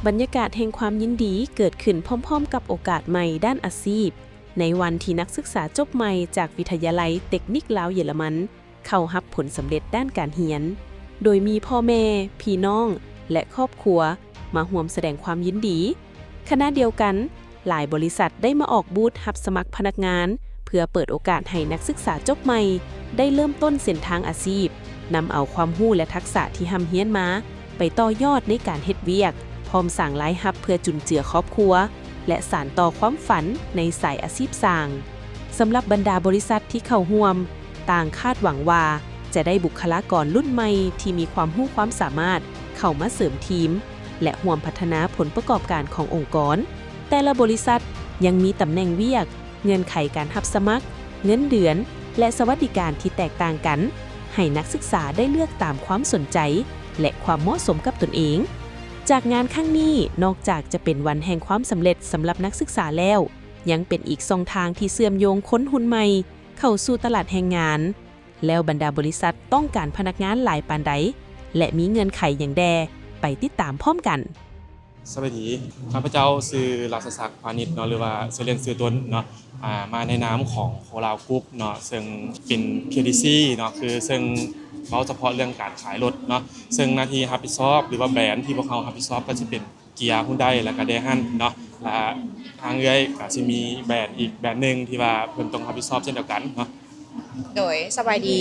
ບັນຍາກາດແຫ່ງຄວາມຍິນດີເກີດຂຶ້ນພ້ອມໆກັບໂອກາດໃໝ່ດ້ານອາຊີບ ໃນວັນທີ່ນັກສຶກສາຈົບໃໝ່ຈາກວິທະຍາໄລເຕັກນິກລາວເຢຍລະມັນ ເຂົ້າຮັບຜົນສຳເລັດດ້ານການຮຽນ, ໂດຍມີພໍ່ແມ່, ພີ່ນ້ອງ ແລະ ຄອບຄົວມາຮ່ວມສະແດງຄວາມຍິນດີ. ຂະນະດຽວກັນ, ຫຼາຍບໍລິສັດໄດ້ມາອອກບູດຮັບສະໝັກພະນັກງານ ເພື່ອເປີດໂອກາດໃຫ້ນັກສຶກສາຈົບໃໝ່ໄດ້ເລີ່ມຕົ້ນເສັ້ນທາງອາຊີບ, ນຳເອົາຄວາມຮູ້ ແລະ ທັກສະທີ່ຮ່ຳຮຽນມາໄປຕໍ່ຍອດໃນການເຮັດວຽກ, ພ້ອມສ້າງລາຍຮັບເພື່ອຈຸນເຈືອຄອບຄົວ ແລະ ສານຕໍ່ຄວາມຝັນໃນສາຍອາຊີບສ້າງ. ສຳລັບບັນດາບໍລິສັດທີ່ເຂົ້າຮ່ວມ, ຕ່າງຄາດຫວັງວ່າຈະໄດ້ບຸກຄະລາກອນລຸ້ນໃໝ່ທີ່ມີຄວາມຮູ້ຄວາມສາມາດເຂົ້າມາເສີມທີມ ແລະ ຮ່ວມພັດທະນາຜົນປະກອບການຂອງອົງກອນ. ແຕ່ລະບໍລິສັດຍັງມີຕຳແໜ່ງວຽກ, ເງື່ອນໄຂການຮັບສະໝັກ, ເງິນເດືອນ ແລະ ສະຫວັດດີການທີ່ແຕກຕ່າງກັນ, ໃຫ້ນັກສຶກສາໄດ້ເລືອກຕາມຄວາມສົນໃຈ ແລະ ຄວາມເໝາະສົມກັບຕົນເອງ. ຈາກງານຄັ້ງນີ້, ນອກຈາກຈະເປັນວັນແຫ່ງຄວາມສຳເລັດສຳລັບນັກສຶກສາແລ້ວ, ຍັງເປັນອີກຊ່ອງທາງທີ່ເຊື່ອມໂຍງຄົນຮຸ່ນໃໝ່ເຂົ້າສູ່ຕະຫຼາດແຮງງານ. ແລ້ວບັນດາບໍລິສັດຕ້ອງການພະນັກງານຫຼາຍປານໃດ ແລະ ມີເງື່ອນໄຂຫຍັງແດ່? ໄປຕິດຕາມພ້ອມກັນ. ສະບາຍດີ, ຂ້າພະເຈົ້າຊື່ ລາຊະສັກ ພານິດ ເນາະ ຫຼືວ່າຊື່ຫຼິ້ນຊື່ຕຸນເນາະ, ອາ ມາໃນນາມຂອງໂຄລາວກຣຸບເນາະ, ເຊິ່ງເປັນ ເຄ ດີ ຊີ ເນາະ, ຄືເຊິ່ງເວົ້າສະເພາະເລື່ອງການຂາຍລົດເນາະ, ເຊິ່ງໜ້າທີ່ຮັບຜິດຊອບ ຫຼືວ່າແບຣນທີ່ພວກເຮົາຮັບຜິດຊອບກໍຈະເປັນ ເກຍຮຸນໄດ ແລ້ວກະແດຮັນເນາະ ແລະ ທາງເອື້ອຍກະຊິມີແບຣນອີກແບຣນໜຶ່ງທີ່ວ່າເພິ່ນຕ້ອງຮັບຜິດຊອບເຊັ່ນດຽວກັນເນາະ. ໂດຍ ສະບາຍດີ,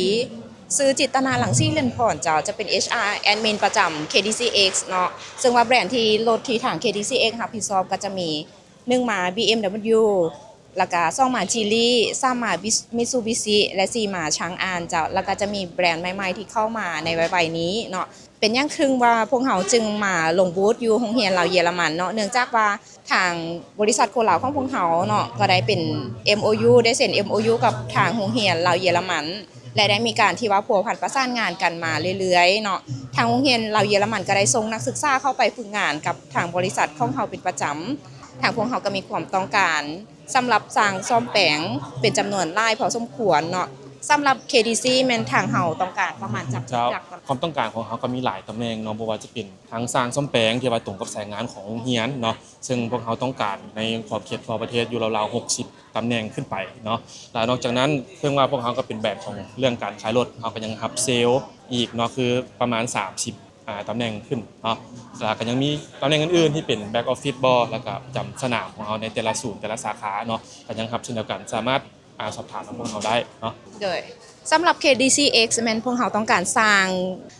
ຊື່ ຈິດຕະນາ ລັງສີເລີນພອນ ເຈົ້າ, ຈະເປັນ ເອດເອັດ ແອັດມິນປະຈຳ ເຄ ດີ ຊີ ເອັກ ເນາະ, ເຊິ່ງວ່າແບຣນທີ່ລົດທີ່ທາງ ເຄ ດີ ຊີ ເອັກ ຮັບຜິດຊອບກໍຈະມີ ໜຶ່ງມາ ບີ ເອັມ ດັບເບິນຢູ ແລ້ວກະສອງມາ ຈີລີ, ສາມມາ ມິດຊູບິຊິ ແລະ ສີ່ມາ ຊາງອານ ເຈົ້າ, ແລ້ວກະຈະມີແບຣນໃໝ່ໆທີ່ເຂົ້າມາໃນໄວໆນີ້ເນາະ. ເປັນຢ່າງເຖິງວ່າພວກເຮົາຈຶ່ງມາລົງບູດຢູ່ໂຮງຮຽນລາວເຢຍລະມັນເນາະ, ເນື່ອງຈາກວ່າທາງບໍລິສັດໂຄລາວຂອງພວກເຮົາເນາະ ກໍໄດ້ເປັນ ເອັມໂອຢູ ໄດ້ເຊັນ ເອັມໂອຢູ ກັບທາງໂຮງຮຽນລາວເຢຍລະມັນ ແລະ ໄດ້ມີການທີ່ວ່າພົວພັນປະສານງານກັນມາເລື້ອຍໆເນາະ. ທາງໂຮງຮຽນລາວເຢຍລະມັນກໍໄດ້ສົ່ງນັກສຶກສາເຂົ້າໄປຝຶກງານກັບທາງບໍລິສັດຂອງເຮົາເປັນປະຈຳ. ທາງພວກເຮົາກໍມີຄວາມຕ້ອງການ ສຳລັບຊ່າງສ້ອມແປງເປັນຈຳນວນຫຼາຍພໍສົມຄວນເນາະ. ສຳລັບ ເຄ ດີ ຊີ ແມ່ນທາງເຮົາຕ້ອງການປະມານຈັກ ເຈົ້າ ຈັກ ຄວາມຕ້ອງການຂອງເຮົາກໍມີຫຼາຍຕຳແໜ່ງເນາະ, ບໍ່ວ່າຈະເປັນທັງຊ່າງສ້ອມແປງທີ່ວ່າຕົງກັບສາຍງານຂອງໂຮງຮຽນເນາະ, ເຊິ່ງພວກເຮົາຕ້ອງການໃນຂອບເຂດທົ່ວປະເທດຢູ່ລາວໆ ຫົກສິບຕຳແໜ່ງຂຶ້ນໄປເນາະ. ແລະ ນອກຈາກນັ້ນ, ເຊິ່ງວ່າພວກເຮົາກໍເປັນແບຣນຂອງເລື່ອງການຂາຍລົດ, ເຮົາກໍຍັງຮັບເຊລອີກເນາະ, ຄືປະມານສາມສິບ ອ່າ ຕຳແໜ່ງຂຶ້ນເນາະ, ແລ້ວກໍຍັງມີຕຳແໜ່ງອື່ນໆທີ່ເປັນ back office ບໍ ແລ້ວກໍປະຈຳສະໜາມຂອງເຮົາໃນແຕ່ລະສູນ ແຕ່ລະສາຂາເນາະ ກໍຍັງຮັບເຊັ່ນດຽວກັນ, ສາມາດ ອ່າ ສອບຖາມນຳພວກເຮົາໄດ້ເນາະ. ໂດຍ ສຳລັບ ເຄ ດີ ຊີ ເອັກ ແມ່ນພວກເຮົາຕ້ອງການຊ່າງ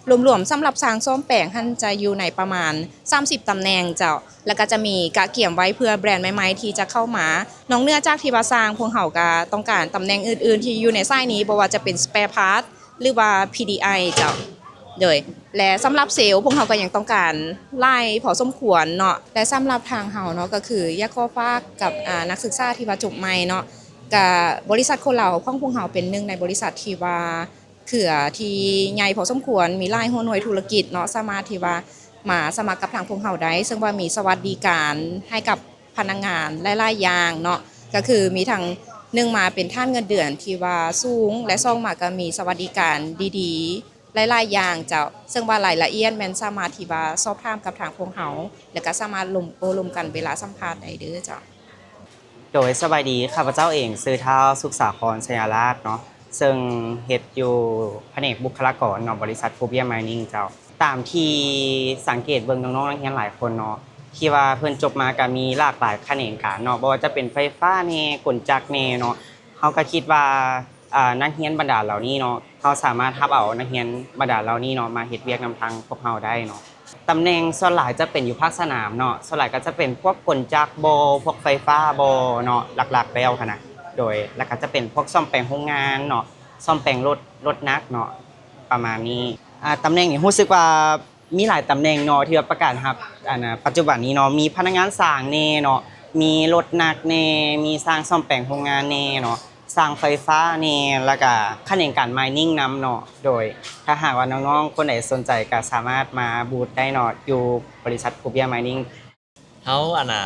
ລວມໆ ສຳລັບຊ່າງສ້ອມແປງຫັ້ນຈະຢູ່ໃນປະມານສາມສິບຕຳແໜ່ງເຈົ້າ, ແລ້ວກໍຈະມີກະກຽມໄວ້ເພື່ອແບຣນໃໝ່ໆທີ່ຈະເຂົ້າມາ. ນອກເໜືອຈາກທີ່ວ່າຊ່າງ, ພວກເຮົາກໍຕ້ອງການຕຳແໜ່ງອື່ນໆທີ່ຢູ່ໃນສາຍນີ້, ບໍ່ວ່າຈະເປັນ spare part ຫຼືວ່າ ພີດີໄອ ເຈົ້າ. ໂດຍ ແລະ ສຳລັບເຊລ ພວກເຮົາກໍຍັງຕ້ອງການຫຼາຍພໍສົມຄວນເນາະ. ແລະ ສຳລັບທາງເຮົາເນາະ ກໍຄືຢາກຂໍຝາກກັບ ອ່າ ນັກສຶກສາທີ່ວ່າຈົບໃໝ່ເນາະ, ກະບໍລິສັດໂຄລາວຂອງພວກເຮົາເປັນໜຶ່ງໃນບໍລິສັດທີ່ວ່າເຄືອທີ່ໃຫຍ່ພໍສົມຄວນ, ມີຫຼາຍຫົວໜ່ວຍທຸລະກິດເນາະ, ສາມາດທີ່ວ່າມາສະໝັກກັບທາງພວກເຮົາໄດ້, ເຊິ່ງວ່າມີສະຫວັດດີການໃຫ້ກັບ ພະນັກງານຫຼາຍໆຢ່າງເນາະ, ກໍຄືມີທັງ ໜຶ່ງມາເປັນຖານເງິນເດືອນທີ່ວ່າສູງ ແລະ ສອງມາກໍມີສະຫວັດດີການດີໆຫຼາຍໆຢ່າງເຈົ້າ, ເຊິ່ງວ່າລາຍລະອຽດແມ່ນສາມາດທີ່ວ່າສອບຖາມກັບທາງພວກເຮົາ ແລ້ວກໍສາມາດລົມ ໂອ້ລົມກັນເວລາສຳພາດໄດ້ເດີເຈົ້າ. ໂດຍ ສະບາຍດີ, ຂ້າພະເຈົ້າເອງຊື່ ທ້າວ ສຸກສາຄອນ ໄຊຍະລາດ ເນາະ, ເຊິ່ງເຮັດຢູ່ພະແນກບຸກຄະລາກອນເນາະ, ບໍລິສັດ ພູເບຍ ມາຍນິງ ເຈົ້າ. ຕາມທີ່ສັງເກດເບິ່ງນ້ອງໆນັກຮຽນຫຼາຍຄົນເນາະ ທີ່ວ່າເພິ່ນຈົບມາກໍມີຫຼາກຫຼາຍຂະແໜງການເນາະ, ບໍ່ວ່າຈະເປັນໄຟຟ້າແດ່ ກົນຈັກແດ່ເນາະ. ເຮົາກໍຄິດວ່າ ອ່າ ນັກຮຽນບັນດາເຫຼົ່ານີ້ເນາະ, ເຮົາສາມາດຮັບເອົານັກຮຽນບັນດາເຫຼົ່ານີ້ເນາະ ມາເຮັດວຽກນຳທາງພວກເຮົາໄດ້ເນາະ. ຕຳແໜ່ງສ່ວນຫຼາຍຈະເປັນຢູ່ພາກສະໜາມເນາະ, ສ່ວນຫຼາຍກໍຈະເປັນພວກກົນຈັກບໍ ພວກໄຟຟ້າບໍເນາະ, ຫຼັກໆແລ້ວຫັ້ນນະ. ໂດຍ ແລ້ວກໍຈະເປັນພວກສ້ອມແປງໂຮງງານເນາະ, ສ້ອມແປງລົດ ລົດໜັກເນາະ ປະມານນີ້. ອ່າ ຕຳແໜ່ງນີ້ຮູ້ສຶກວ່າມີຫຼາຍຕຳແໜ່ງເນາະ ທີ່ວ່າປະກາດຮັບ ອັນນ່າ ປັດຈຸບັນນີ້ເນາະ, ມີພະນັກງານຊ່າງແດ່ເນາະ, ມີລົດໜັກແດ່, ມີຊ່າງສ້ອມແປງໂຮງງານແດ່ເນາະ, ຊ່າງໄຟຟ້າແດ່ ແລ້ວກະຂະແໜງການມາຍນິງນຳເນາະ. ໂດຍ ຖ້າຫາກວ່ານ້ອງໆຄົນໃດສົນໃຈກະສາມາດມາບູດໄດ້ເນາະ ຢູ່ບໍລິສັດພູເບຍ ມາຍນິງ. ເຮົາ ອັນນ່າ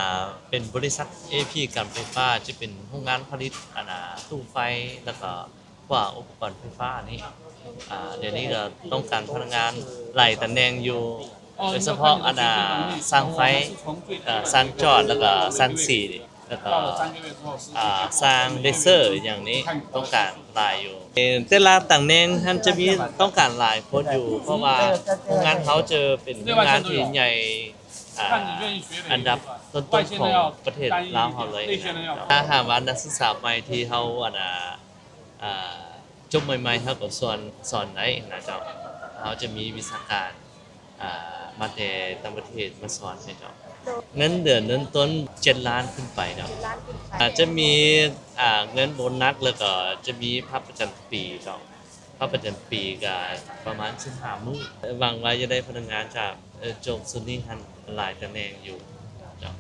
ເປັນບໍລິສັດ ເອ ພີ ການໄຟຟ້າ ຈະເປັນໂຮງງານຜະລິດ ອັນນ່າ ຕູ້ໄຟ ແລ້ວກໍພວກອຸປະກອນໄຟຟ້ານີ້. ອ່າ ດຽວນີ້ກໍຕ້ອງການພະນັກງານຫຼາຍຕຳແໜ່ງຢູ່ ໂດຍສະເພາະອັນນ່າຊ່າງໄຟ ເອີ່ ຊ່າງຈອດ ແລ້ວກໍຊ່າງສີ ແລ້ວກໍ ອ່າ ຊ່າງເລເຊີ ອີ່ຫຍັງນີ້ຕ້ອງການຫຼາຍຢູ່. ເອີ່ ແຕ່ລະຕຳແໜ່ງຫັ້ນຈະມີຕ້ອງການຫຼາຍຄົນຢູ່ ເພາະວ່າໂຮງງານເຮົາຈະເປັນໂຮງງານທີ່ໃຫຍ່ ອ່າ ອັນດັບຕົ້ນໆຂອງປະເທດລາວເຮົາເລີຍ. ຖ້າຫາກວ່ານັກສຶກສາໃໝ່ທີ່ເຮົາ ອັນນ່າ ອ່າ ຈົບໃໝ່ໆ ເຮົາກໍສອນ ສອນໄດ້ນະເຈົ້າ. ເຮົາຈະມີວິຊາການ ອ່າ ມາແຕ່ຕ່າງປະເທດມາສອນໃຫ້ເຈົ້າ. ເງິນເດືອນເລີ່ມຕົ້ນເຈັດລ້ານຂຶ້ນໄປເຈົ້າ. ເຈັດລ້ານຂຶ້ນໄປ. ອ່າ ຈະມີ ອ່າ ເງິນໂບນັດ ແລ້ວກໍຈະມີພັກປະຈຳປີເຈົ້າ. ພັກປະຈຳປີກໍປະມານສິບຫ້າມື້. ຫວັງວ່າຈະໄດ້ພະນັກງານຈາກ ເອີ່ ໂຈກຊຸດນີ້ຫັ້ນຫຼາຍຕຳແໜ່ງຢູ່ເຈົ້າ.